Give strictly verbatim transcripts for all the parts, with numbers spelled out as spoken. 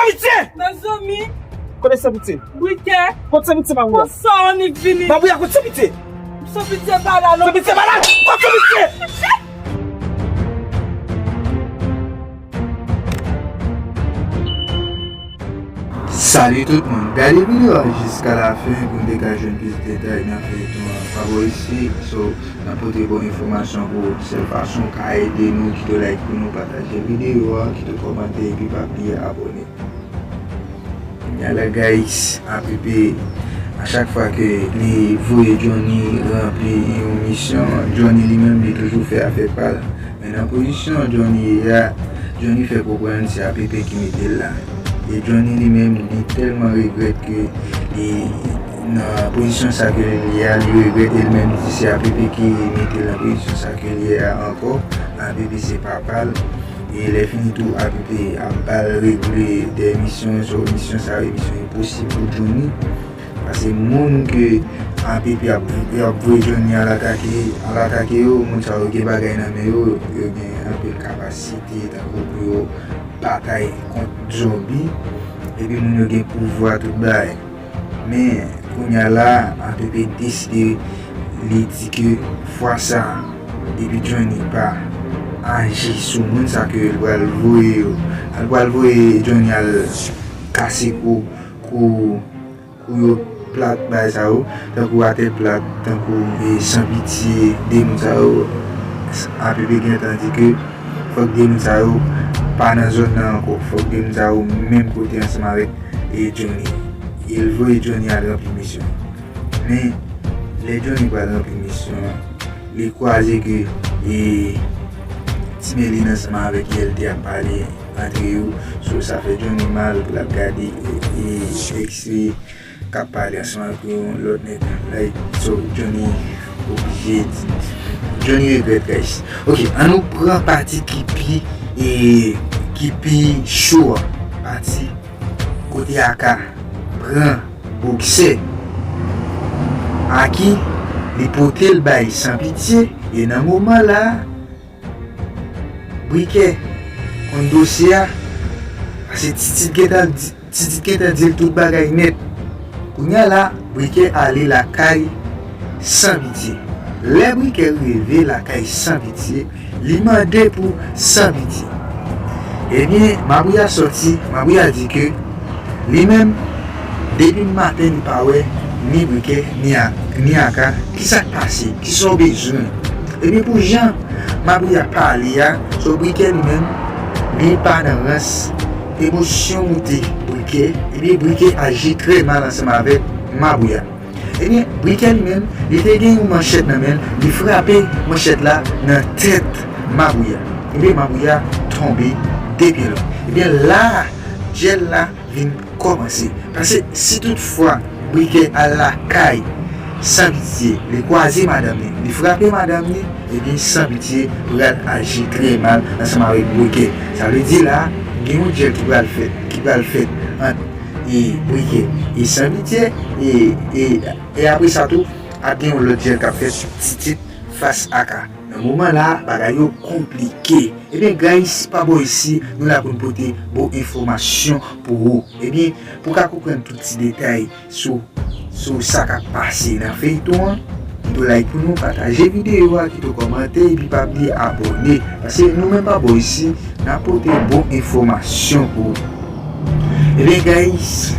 Pitye! Mezanmi! Kote San Pitye? Brikè! Kote San Pitye, Mabouya? Konsa w annik vini. Mabouya, kote San Pitye? San Pitye pa la, non. San Pitye pa la! Kote San Pitye? Salut tout moun, gade videyo a jiska lafen pou n te ka jwenn plis detay nan feyton an. Pa bò isi, so, n ap pote bon enfòmasyon pou ou. Sèl fason w ka ede nou, kite w like pou nou, pataje videyo a, kite w kòmante, epi pa bliye abòne. Kounye a la, guys, A P P, a chak fwa ke li voye Johnny ranpli yon misyon, Johnny li menm, li toujou fè afè pa l. Men nan pozisyon Johnny ye a, Johnny fè konprann se A P P ki mete l la. E Johnny li menm, li tèlman regrèt ke li nan pozisyon sa ke l ye a, li regrèt e li menm li di se A P P ki mete l nan pozisyon sa ke l ye a ankò. A P P se papa l. E lè fini tou, A P P ap ba l regle de misyon, so misyon sa yo, misyon enposib pou Johnny. Paske moun ke A P P ap, ap voye Johnny al atake, al atake yo, moun sa yo gen bagay nan men yo, yo gen anpil kapasite, tankou pou yo batay kont zonbi, epi moun yo gen pouvwa tout bagay. Men, kounye a la, A P P deside, li di ke fwa sa, depi Johnny pa aji sou moun sa ke l pral voye yo, l pral voye Johnny al kase kou, kou, kou yo plat bay sa yo, tankou Atè Plat, tankou, e, San Pitye, de moun sa yo, A P P gentan di ke fòk de moun sa yo pa nan zòn nan ankò, fòk de moun sa yo menm kote ansanm avèk, e, Johnny. E l voye Johnny al ranpli misyon. Men, lè Johnny pral ranpli misyon an, li kwaze ke, e, Ti Melin ansanm avèk L T ap pale antre yo. So, sa fè Johnny mal pou l ap gade, e, e, ekstre k ap pale ansanm avèk yon lòt nèg. Like, so, Johnny oblije di, Johnny regrèt, guys. Ok, ann nou pran pati ki pi, e, ki pi cho a. Pati kote Aka pran boksè Aki, li pote l bay San Pitye, e nan moman la, Brikè konn dosye a, paske Titit gentan di, Titit gentan di l tout bagay nèt. Kounye a la, Brikè ale lakay San Pitye. Lè Brikè rive lakay San Pitye, li mande pou San Pitye. Ebyen, Mabouya sòti, Mabouya di ke li menm, depi maten li pa wè ni Brikè, ni a, ni Aka. Kisa k pase? Kisa w bezwen? Ebyen, pou jan Mabouya pale a, so Brikè li menm, li pa nan rans, emosyon moute Brikè, ebyen, Brikè aji trè mal ansanm avèk Mabouya. Ebyen, Brikè li menm, li te gen yon manchèt nan men l, li frape manchèt la nan tèt Mabouya. Ebyen, Mabouya tonbe de pye l. Ebyen, la, dyèl la vin kòmanse. Paske si toutfwa Brikè al lakay San Pitye, li kwaze madanm li, li frape madanm li, ebyen, San Pitye pral aji trè mal ansanm avèk Brikè. Sa vle di la, gen yon dyèl ki pral fèt, ki pral fèt ant e Brikè e San Pitye, e, e, e apre sa tou, ap gen yon lòt dyèl k ap fèt Titit fas Aka. Nan moman la, bagay yo konplike. Ebyen, guys, pa bò isi, nou la pou n pote bon enfòmasyon pou ou. Ebyen, pou w ka konprann tout ti detay sou, sou sa k ap pase nan feyton an, kite w like pou nou, pataje videyo a, kite w kòmante, epi pa bliye abòne. Paske nou menm pa bò isi, n ap pote bon enfòmasyon pou ou. Ebyen, guys,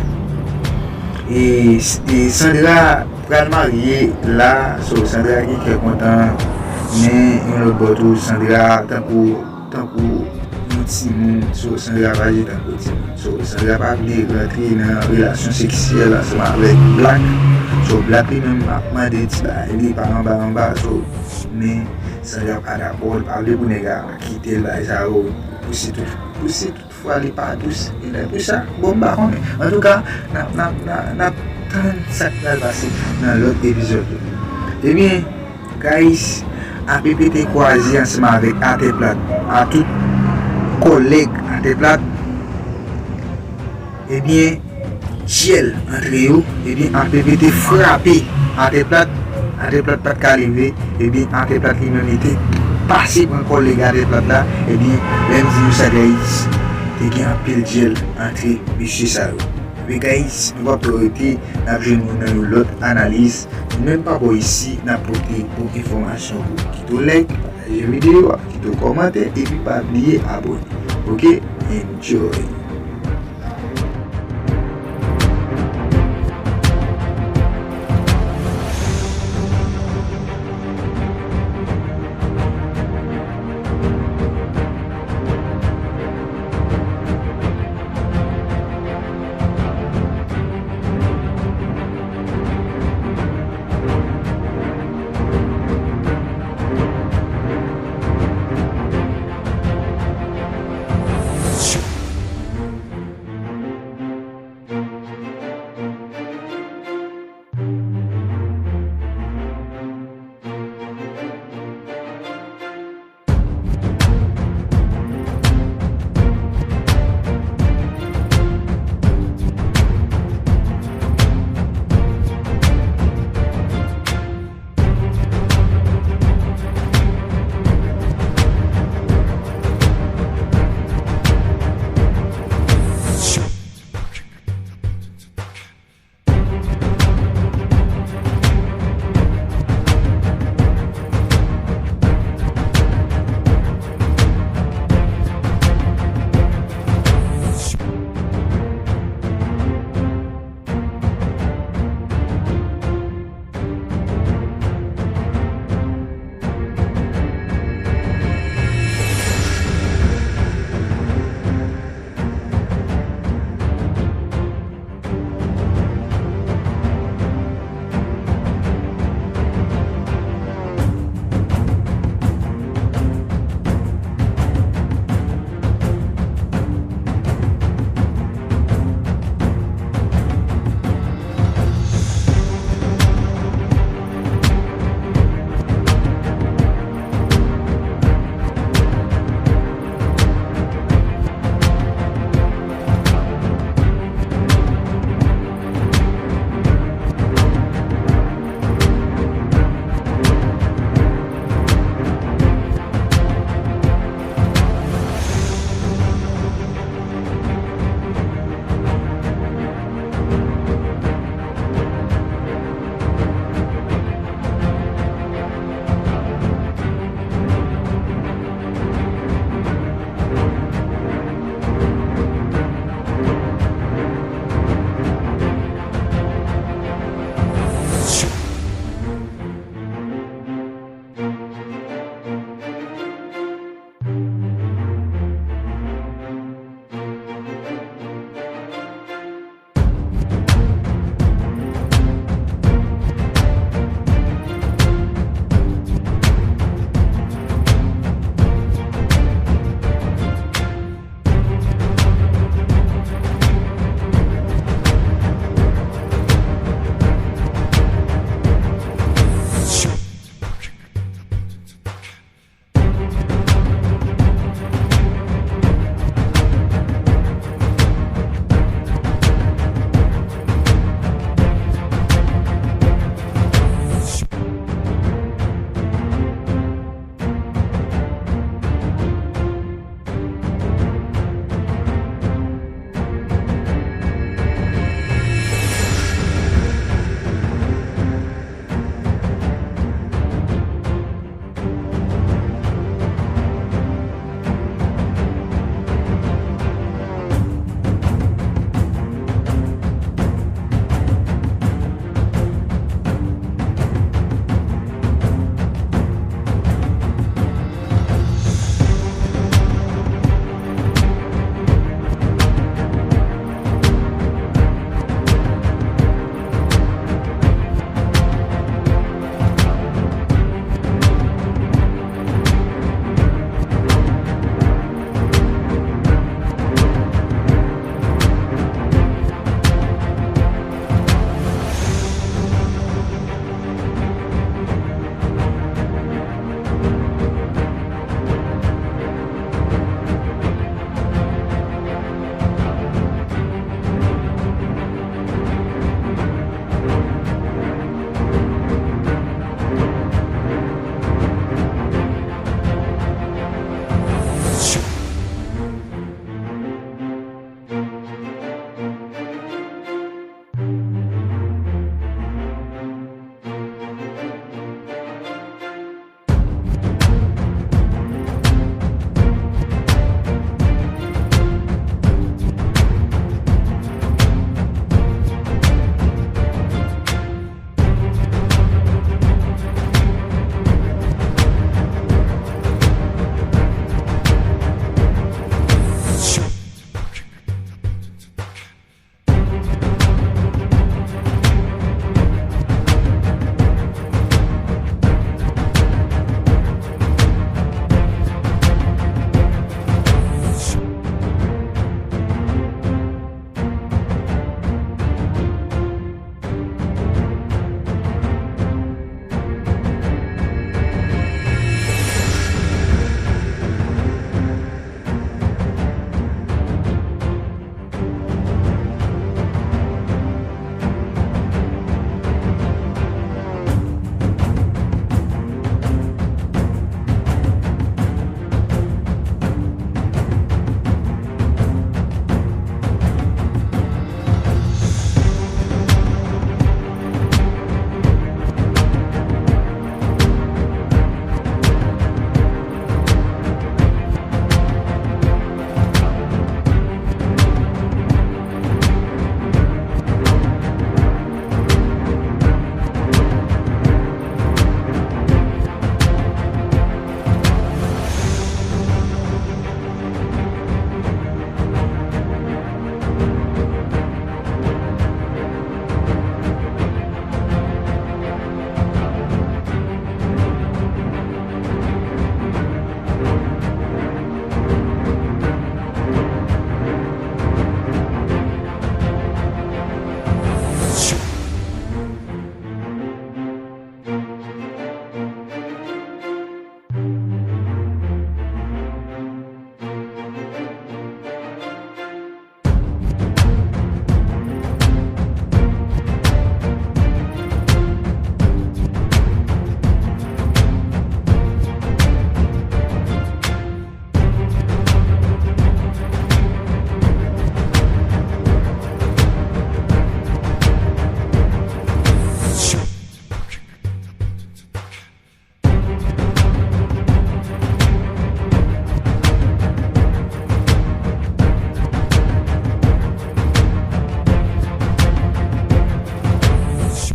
e, e Sandra pral marye la, so Sandra gen kè kontan, men yon lòt bò tou, Sandra tankou, tankou yon timoun, so Sandra pa aji tankou timoun. So Sandra pa vle rantre nan relasyon seksyèl ansanm avèk Black. So Black li menm ap mande ti bagay li pa anba anba, so, men Sandra pa dakò, li pa vle pou nèg la kite l, bagay sa yo, pouse tout, pouse tout fwa li pa dous, e lè pou sa, bon, m pa konnen. Antouka, n ap, n ap, n ap, n ap tann sa k pral pase nan lòt epizòd yo. Ebyen, guys, A P P te kwaze ansanm avèk Atè Plat, a tout kòlèg Atè Plat. Ebyen, dyèl antre yo, ebyen, A P P te frape Atè Plat, Atè Plat pa t ka leve, ebyen, Atè Plat li menm li te pase pran kòlèg Atè Plat la, ebyen, lè m di nou sa, guys, Li gen anpil djèl antre mesye sa yo. Ebyen guys, nou p ap twò rete, n ap jwenn nou nan yon lòt analiz. Nou menm pa bò isi, n ap pote bon enfòmasyon pou ou. Kite w like, pataje videyo a, kite w kòmantè, epi pa bliye abòne. Ok? Enjoy!